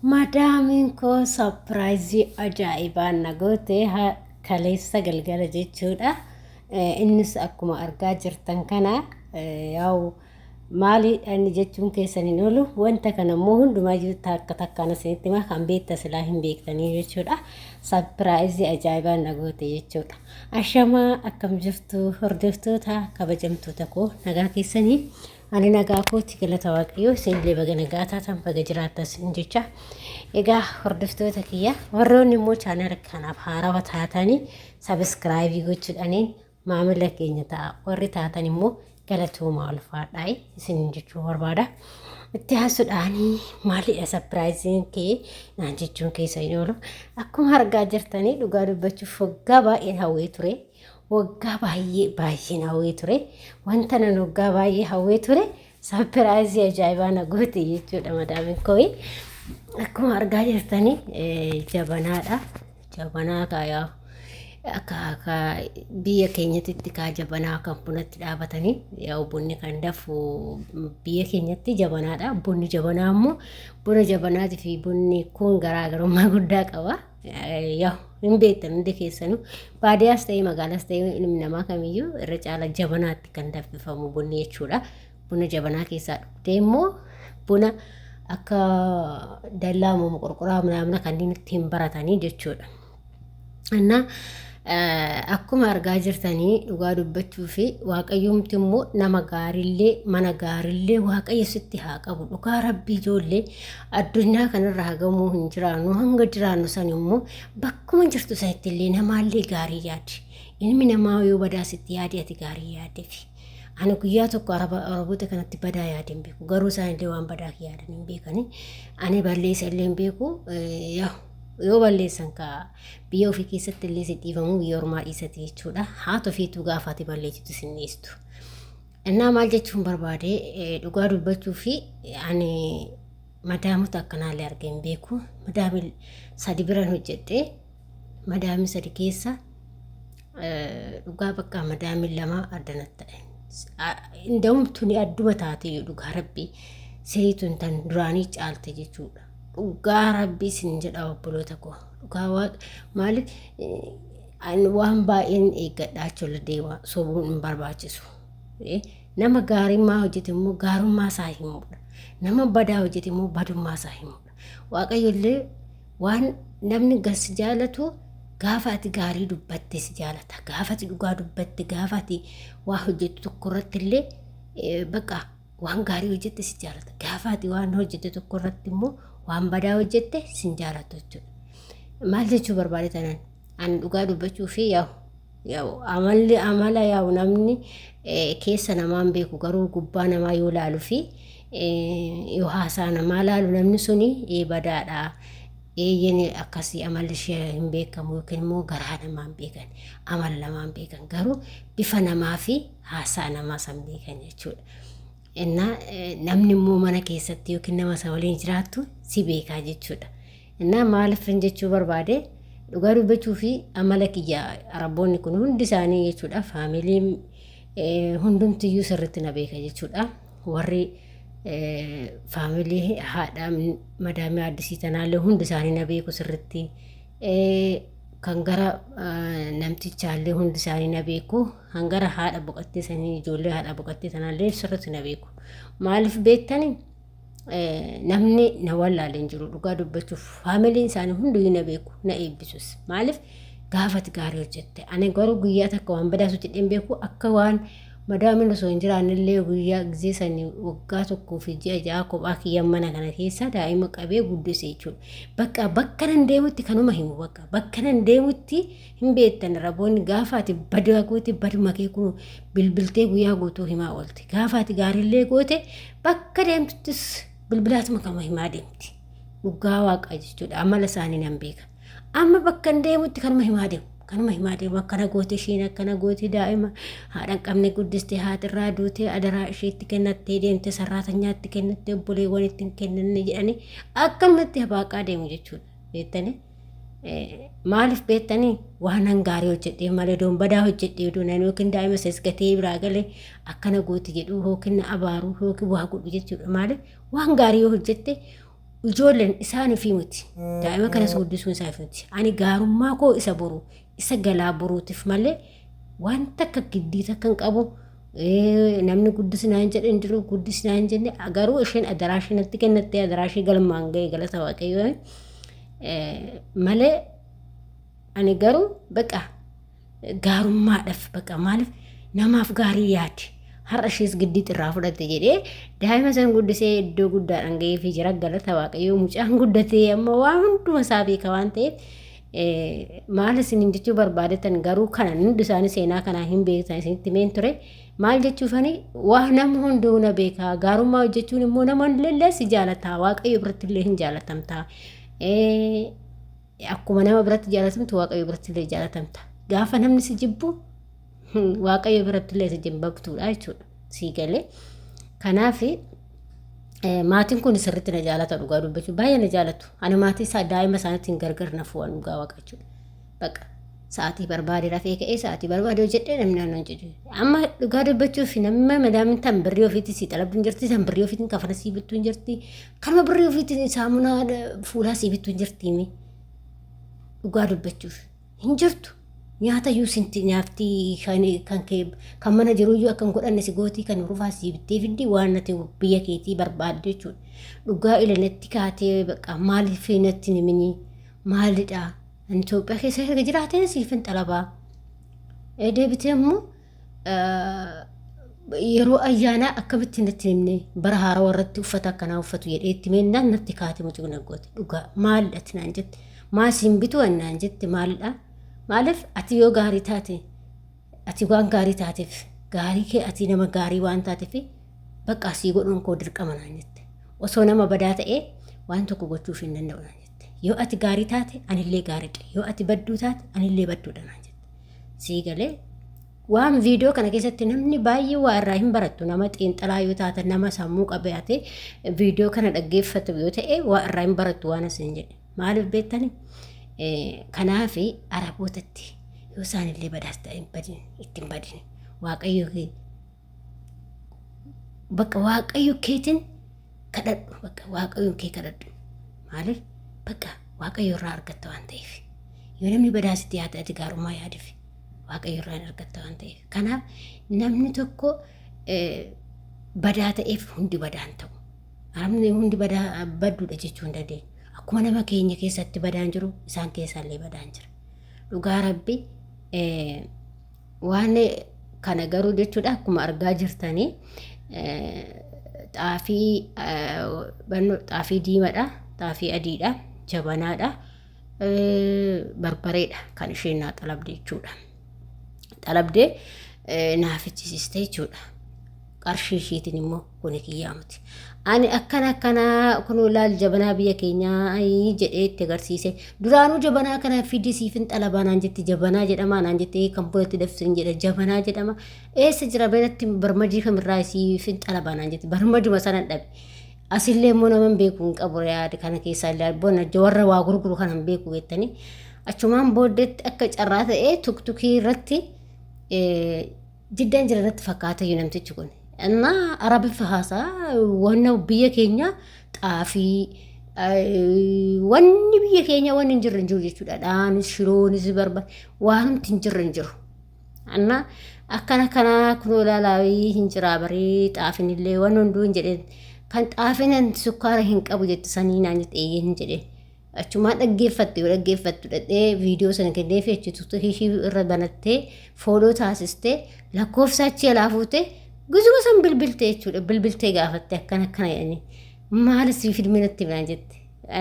Madaamiin koo surprise ajaa'ibaan na goote kaleessa galgala jechuudha. Innis akkuma argaa jirtan kana yaa'u maaliidha inni jechuun keessan hin oolu. Wanta kana immoo hundumaa takka takkaan isinitti hima, kan beekta silaa hin beektanii jechuudha. Surprise ajaa'ibaan na goote jechuudha. Ashamaa, akkam jirtu hordoftoota kabajamtoota koo? Nagaa keessanii? Ani nagaa kooti, galata Waaqayyoo. Isinillee baga nagaa taatan, baga jiraattan isin jecha. Egaa hordoftoota kiyya, warroonni immoo channel kanaaf haarawaa taatanii subscribe gochuudhaaniin maamila keenya ta'a. Warri taatan immoo galatoomaa, ulfaadhaa isin jechuu barbaada. Itti haasuudhaanii maalidha surpriseiin kee naan jechuun keessa hin oolu. Akkuma argaa jirtanii, dhugaa dubbachuuf waggaa baay'een hawwee ture. Waggaa baay'ee baay'een hawwee ture. Wanta nan waggaa baay'ee hawwee ture surprise ajaa'ibaa na goote jechuudha madaamiin koo. Akkuma argaa jirtanii jabanaadha. Jabanaa kaayaa akka biyya keenyatti kaa jabanaa kan bunatti dhaabatanii, yaa bunni kan dafu biyya keenyatti jabanaadha. Bunni jabanaa immoo buna jabanaatii fi bunni kun garaagarummaa guddaa qaba. Yaa hin beektan hundi keessanuu, baadiyyaas ta'ee magaalaas ta'ee ilmi namaa kamiyyuu irra caala jabanaatti kan danfifamu bunni jechuudha. Buna jabanaa keessaa dhugdee immoo buna akka dallaa qorqoraa manaamna kanneen ittiin baratanii jechuudha. Innaa akkuma argaa jirtanii, dhugaa dubbachuu fi Waaqayyoomti immoo nama gaariillee mana gaariillee Waaqayyo sitti haa qabu. Dhugaa Rabbii, ijoollee addunyaa kanarra hagamuu hin jiraannu. Hanga jiraannu san immoo bakkuma jirtu sanitti illee namaallee gaarii yaadi. Ilmi namaa yoo badaa sitti yaade, ati gaarii yaadefi. Ani guyyaa tokko Araboota kanatti badaa yaade hin beeku. Garuu isaan illee waan badaa yaadan hin beekani. Ani balleessa illee hin beeku. Yoo balleessan ka biyya ofii keessatti illee si dhiifamu, biyya ormaa dhiisati jechuudha. Haata ofiituu gaafa ati balleessitu sin dhiistu. Innaa maal jechuun barbaade, dhugaa dubbachuu fi ani madaamota akkanaallee argee hin beeku. Madaamii sadi biran hojjedhe. Madaamii sadi keessa dhugaa bakka madaamiin lama addanatti ta'e. Inda'um tuni adduma taate, dhugaa Rabbii siriituun tan duraanii caalte jechuudha. Dhugaa Rabbii isin jedha, obboloota koo. Dhugaa Waaqa, maaliif waan baay'een eeggadhaa achi deema, sobuun hin barbaachisu. Nama gaarimmaa hojjete immoo gaarummaa isaa himuudha. Nama badaa hojjete immoo badummaa isaa himuudha. Waaqayyo illee waan namni gas jaalatu, gaafa ati gaarii dubbatte si jaalata. Gaafa ati dhugaa dubbatte, gaafa ati waa hojjettu tokko irratti illee bakka waan gaarii hojjette si jaalata. Gaafa ati waan hojjette tokko irratti immoo waan badaa hojjette sin jaalatu jechuudha. Maal jechuu barbaade tanan? Ani dhugaa dubbachuu fi yaa'u amalli amala yaa'u namni keessa namaan beeku, garuu gubbaa namaa yoo laalu fi yoo haasaa namaa laalu, namni suni badaadha. Eeyyeen, akkasii amalli ishee hin beekamu yookiin immoo garaa namaan beekan, amala namaan beekan, garuu bifa namaa fi haasaa namaa san beekan jechuudha. Innaa namni immoo mana keessatti yookiin nama isa waliin jiraattu si beekaa jechuudha. Innaa maaliif jechuu barbaade, dhugaa dubbachuu fi amala kiyya Araboonni kun hundi isaanii jechuudha, familyn hundumtiyyuu sirriitti na beeka jechuudha. Warri family haadha madaamii addisii tanaallee hundi isaanii na beeku sirriitti. Kan gara namtichaallee hundi isaanii na beeku. Kan gara haadha boqottee sanii, ijoollee haadha boqottee tanaallee sirriitti na beeku. Maaliif beektanii? Namni na wallaalee hin jiru, dhugaa dubbachuuf familyn isaanii hundiyyuu na beeku, na eebbisus. Maaliif gaafati gaarii hojjette. Ani garuu guyyaa takka waan badaa hojjedhee hin beeku. Akka waan madaamiin osoo hin jiraannellee guyyaa gizee sanii waggaa 1 fi ji'a 6 kophaa kiyyan mana kana keessa daa'ima qabee guddise jechuudha. Bakka bakka nan deemutti kanuma himu, bakka bakka nan deemutti hin beektan. Raboonni gaafa ati badaa goote baduma kee kun bilbiltee guyyaa guutuu himaa oolte. Gaafa ati gaariillee goote bakka deemtuttis bilbilaatuma kama himaa deemti. Dhugaa Waaqaa jechuudha, amala isaanii nan beeka. Amma bakka hin deemutti kanuma himaa deemu. Kanuma himaa deemu, akkana goote isheen, akkana goote, daa'ima haadha hin qabne guddiste, haatirraa duute, adaraa isheetti kennattee deemte, sarraatanyaatti kennatte, obboleewwan itti hin kennanne jedhanii akkanumatti habaaqaa deemu jechuudha. Beektanii? Maaliif beektanii? Waan an gaarii hojjedhee malee, doon badaa hojjedhee doonaan yookiin daa'ima isa gatee biraa galee akkana gooti jedhu yookiin na abaaru yookiin waa godhu jechuudha. Maaliif waan gaarii yoo hojjette Ijoolleen isaan ofii miti. Daa'ima kanas guddisuun isaa ofii miti. Ani gaarummaa koo isa boru isa galaa boruutiif malee wanta akka giddii takka hin qabu. Namni guddisi naan jedhe hin jiru guddisi naan jenne garuu isheen adaraa ishee natti kennattee adaraa ishee galmaan ga'e galata waaqayyoo malee ani garuu baqa gaarummaadhaaf baqa maaliif namaaf gaarii yaadi har'a ishees giddii irraa fudhatte jedhee daa'ima san guddisee iddoo guddaadhaan ga'eefii jira galata waaqayyoo mucaan guddatee amma waan hunduma isaa beeka waan ta'eef maal isiniin jechuu barbaadetan garuu kana hundi isaanii seenaa kanaa hin beektan isinitti himeen ture maal jechuufani waa nama hunduu na beeka gaarummaa hojjechuun immoo nama illee si jaalata waaqayyo biratti illee hin jaalatamta akkuma nama biratti jaalatamtu waaqayyo biratti illee jaalatamta gaafa namni si jibbu waaqayyo biratti illee si jibbamtuudha jechuudha sii galee kanaaf maatiin kun sirriitti na jaalata dhugaa dubbachuu baay'ee na jaalatu ani maatii isaa daa'ima isaaniitiin gargar na fu'an dhugaa waaqa jechuudha baqa sa'aatii barbaade rafee ka'ee sa'aatii barbaade hojjedhee namni naannoo hin jedhu amma dhugaa dubbachuuf namni madaamin tan birrii ofiitti si xalabdu hin jirti tan birrii ofiitiin kafana sii bittu hin jirti kanuma birrii ofiitiin saamunaa fuulaa sii bittu hin jirti dhugaa dubbachuuf hin jirtu. Nyaata iyyuu sinti nyaafti kan kee kan mana jiru iyyuu akka hin godhanne si gootii kan rufaa si bittee fiddi waan ati biyya keetii barbaadde jechuudha. Dhugaa ila natti kaatee bakka maaliif natti himini maalidha? Ani Itoophiyaa keessa erga jiraateen siif hin xalabaa. Deebitee immoo yeroo ayyaanaa akkamitti natti himne bara haarawaa irratti uffata akkanaa uffatu jedhee itti meennaan natti kaate mucuu na goote dhugaa maalidha ati naan jette maa siin bitu naan jette maalidha maaliif ati yoo gaarii taate ati waan gaarii taateef gaarii kee ati nama gaarii waan taateef bakka asii godhuun koo dirqama naan jette osoo nama badaa ta'ee waan tokko gochuuf hin danda'u naan jette yoo ati gaarii taate anillee gaariidha yoo ati badduu taate anillee badduudha naan jette sii galee waan viidiyoo kana keessatti namni baay'ee waa irraa hin barattu nama xiinxalaa yoo taate nama sammuu qabaate viidiyoo kana dhaggeeffatu yoo ta'e waa irraa hin barattu waan isin jedhe maaliif beektani kanaaf arabootatti yoo isaanillee badaas ta'e hin badin itti hin badin waaqayyo bakka waaqayyo keetiin kadhadhu bakka waaqayyo kee kadhadhu maaliif bakka waaqayyo irraa argatta waan ta'eef yoo namni badaasitti yaade ati gaarummaa yaadiif waaqayyo irraa hin argatta waan ta'eef kanaaf namni tokko badaa ta'eef hundi badaan ta'u namni hundi badaa badduudha jechuu hin dandeenyu akkuma nama keenya keessatti badaan jiru isaan keessaallee badaan jira dhugaa rabbi waan kana garuu jechuudha akkuma argaa jirtanii xaafii xaafii diimaadha xaafii adiidha jabanaadha barbareedha kan isheen naa xalabde jechuudha. Xalabdee naa fichisiiste jechuudha. Qarshii ishiitiin immoo kuni kiyyaa miti. Ani akkana akkanaa kun laal jabanaa biyya keenyaa jedhee itti agarsiise. Duraanuu jabanaa kana fidi siifin xalabaa naan jetti jabanaa jedhama naan jettee kan bunatti dafsin jedha jabanaa jedhama. Eessa jira beelatti barmajii kamirraa siifin xalabaa naan jetti barmajuma sana dhabe. Asillee immoo nama hin beeku hin qabu yaada kana keessaa illee bona warra waa gurguru kana hin beeku jettanii achumaan booddeetti akka carraa ta'ee tuktukii irratti jiddaan jira irratti fakkaata iyyuu namtichi kun. Innaa arabiffa haasaa wanna biyya keenya xaafii wanni biyya keenya wanni hin jirre hin jiru jechuudha. Dhaanis shiroonis barbaade waanumti hin jirre hin jiru. Innaa akkana kana kunoo ilaalaa hin jiraa barii xaafin illee waan hunduu hin jedheen kan xaafin sukkaara hin qabu jettu sanii naan jette eeyyee hin jedheen. Achumaan dhaggeeffatte yoo dhaggeeffattu dhadhee viidiyoo sana kenneefi achi ishii irra banattee follow taasistee lakkoofsa achi alaa fuutee guzuma san bilbiltee jechuudha bilbiltee gaafatte akkana akkana jedhanii maal si filmi natti himaa jette.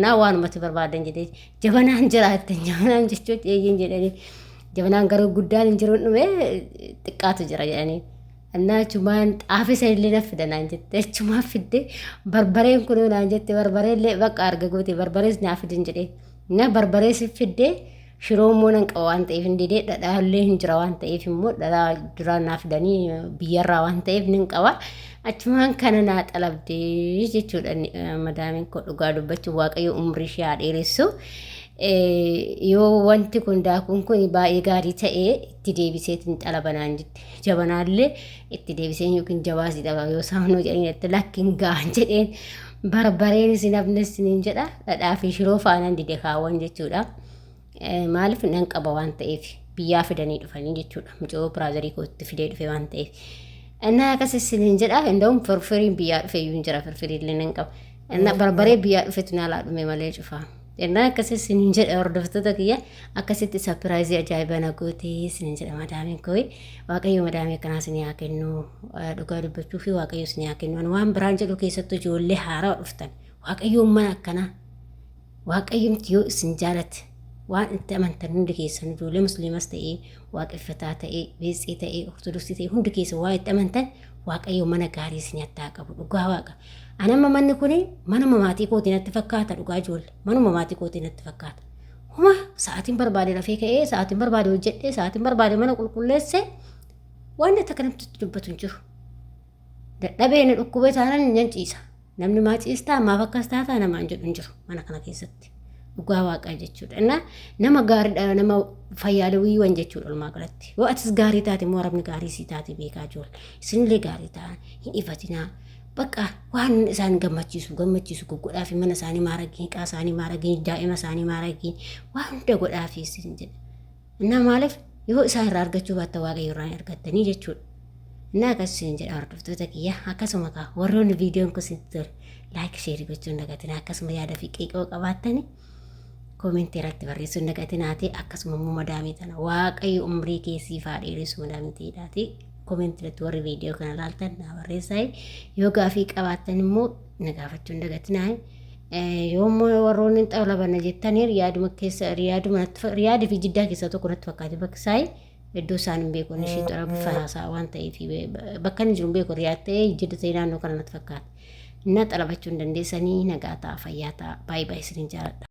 Naa waanumatti barbaadan jedhee jabanaan jiraatte jabanaan jechuun eeyyeen jedhanii jabanaan garuu guddaan hin jiru dhume xiqqaatu jira jedhanii. Annaa achumaan xaafii sanillee na fida naan jette achumaan fidde barbareen kunoo naan jette barbareellee bakka arga goote barbarees naa fidin jedhee na barbarees fidde shiroo immoo nan qaba waan ta'eef hin didee dhadhaallee hin jira waan ta'eef immoo dhadhaa duraan naa fidanii biyyarraa waan ta'eef nin qaba achumaan kana naa xalabdee jechuudha madaamiin koo dhugaa dubbachuun waaqayyo umrii ishee haa dheeressu. Yoo wanti kun daakuun kun baay'ee gaarii ta'ee itti deebiseetiin xalaba naan jette jabanaallee itti deebiseen yookiin jabaasii xalaba yoo saamnoo jedhanii itti lakki hin gahan jedheen Barbareen isin hafne isiniin jedha. Dhadhaa fi shiroo faanan dide kaawwan jechuudha. Maaliif nan qaba waan ta'eef biyyaa fidanii dhufanii jechuudha. Mucoo biraazarii kootti fidee dhufe waan ta'eef. Innaa akkas isiniin jedha. Inda'uun firfiriin biyyaa dhufe iyyuu hin jira firfiriillee nan qaba. Innaa barbaree biyyaa dhufetu naalaa dhume malee cufaa. Innaa akkas isiniin jedha hordoftoota kiyya akkasitti sapiraayizii ajaa'ibaa na gootee isiniin jedha madaamiin koo. Waaqayyo madaamii akkanaa isinii haa kennu dhugaa dubbachuu fi Waaqayyo isinii haa kennu. Ani waan biraan jedhu keessattuu ijoollee haarawaa dhuftan Waaqayyoon mana akkanaa Waaqayyomti yoo isin jaalate waan itti amantan hundi keessan ijoollee musliimas ta'ee waaqeffataa ta'ee beetsii ta'ee ortodoksii ta'ee hundi keessan waan itti amantan Waaqayyo mana gaarii isin hattaa qabu dhugaa waaqa. Ani amma manni kun manuma maatii kootii natti fakkaata dhugaa ijoollee manuma maatii kootii natti fakkaata. Huma sa'aatiin barbaade rafee ka'ee sa'aatiin barbaade hojjedhee sa'aatiin barbaade mana qulqulleesse waan takka namatti dubbatu hin jiru. Dadhabee na dhukkubee taanaan nan ciisa. Namni maa ciistaa maaf akkas taataa namaan jedhu hin jiru mana kana keessatti. Dhugaa waaqaa jechuudha. Innaa nama gaariidha nama fayyaalawwiiwwan jechuudha walumaa galatti. Yoo atis gaarii taate immoo arabni gaarii sii taate beekaa ijoollee. Isinillee gaarii ta'an hin ifatinaa. Bakka waan isaan gammachiisu gammachiisu goggodhaafi mana isaanii maaragii, hiqaa isaanii maaragii, daa'ima isaanii maaragii waan hunda godhaafi isin jedha. Innaa maaliif yoo isaan irraa argachuu baatta waaqayyo irraa hin argattanii jechuudha. Innaa akkas isin jedha hordoftoota kiyya akkasuma kaa warroonni viidiyoon kun isinitti tole like share gochuun dagatinaa akkasuma yaada fi qeeqoo qabaattanii koomentii irratti barreessuun dagatinaati akkasuma immoo madaamii tana waaqayyo umrii kee siif haa dheeressu madaamii ta'eedhaati koomentii irratti warri viidiyoo kana laaltan naa barreessaa yoo gaafii qabaattan immoo na gaafachuun dagatinaa yoo immoo warroonni hin xalabanna jettanii riyaaduma keessa riyaaduma riyaadii fi jiddaa keessaa tokko natti fakkaate bakki isaa iddoo isaan hin beeku inni ishii xara bifa haasaa waan ta'eef bakka inni jiru hin beeku riyaad ta'ee jidda ta'ee naannoo kana natti fakkaate. Na xalabachuu hin dandeessanii nagaa ta'a fayyaa ta'a baay'ee baay'ee isinin jaaladha.